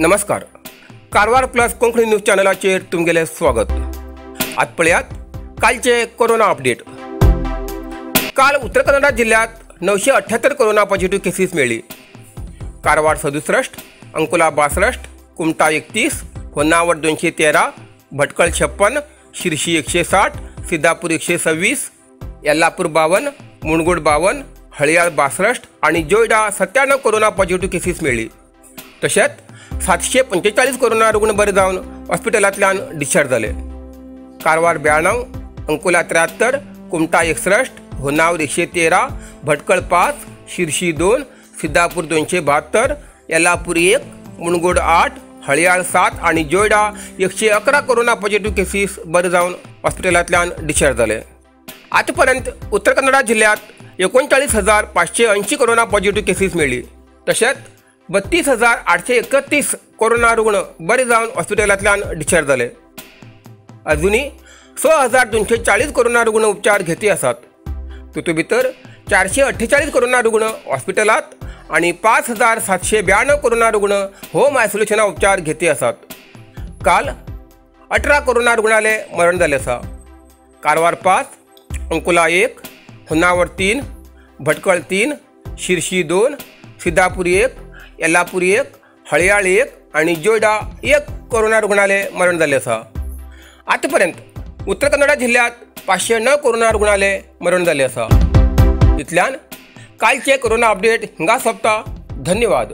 नमस्कार, Karwar plus Konkani news चॅनलाचेर तुमगेलें स्वागत। आज पळयात कालचे कोरोना अपडेट। काल उत्तर कन्नडा जिल्ह्यात 978 कोरोना पॉझिटिव्ह केसीस मेळ्ळी। कारवार 67, अंकोला 62, कुमठा 31, होन्नावर 213, भटकळ 56, शिरशी 160, सिद्धापूर 126, यल्लापूर 52, मुणगोड 52, हळियाळ 62 आणि जोयडा 97 कोरोना पॉझिटिव्ह केसीस मेळ्ळी। तशेंच 745 कोरोना रुग्ण बरे जावन हॉस्पिटलांतल्यान डिस्चार्ज जाले। कारवार 92, अंकोला 73, कुमठा 61, होन्नावर 113, भटकळ 5, शिरशी 2, सिद्धापूर 272, यल्लापूर 1, मुणगोड 8, हळियाळ 7 आणि जोयडा 111 कोरोना पॉझिटिव्ह केसीस बरे जावन हॉस्पिटलांतल्यान डिस्चार्ज जाले। आतापर्यंत उत्तर कन्नडा जिल्ह्यात 39,580 कोरोना पॉझिटिव्ह केसीस मेळ्ळी। तशेंच 32,831 कोरोना रुग्ण बरे जावन हॉस्पिटलांतल्यान डिस्चार्ज जाले। अजूनय 6,240 कोरोना रुग्ण उपचार घेती आसात। तातूंत भितर 448 कोरोना रुग्ण हॉस्पिटलांत आनी 5,792 कोरोना रुग्ण होम आयसोलेशना उपचार घेती आसात। काल 18 कोरोना रुग्णाले मरण जालें आसा। कारवार 5, अंकोला 1, होन्नावर 3, भटकळ 3, शिरशी 2, सिद्धापूर 1, यल्लापूर 1, हळियाळ 1 आणि जोयडा 1 कोरोना रुग्णाले मरण जालें आसा। आतापर्यंत उत्तर कन्नडा जिल्ह्यात 509 कोरोना रुग्णाले मरण जालें आसा। इतल्यान कालचे कोरोना अपडेट हिंगा सोंपता। धन्यवाद।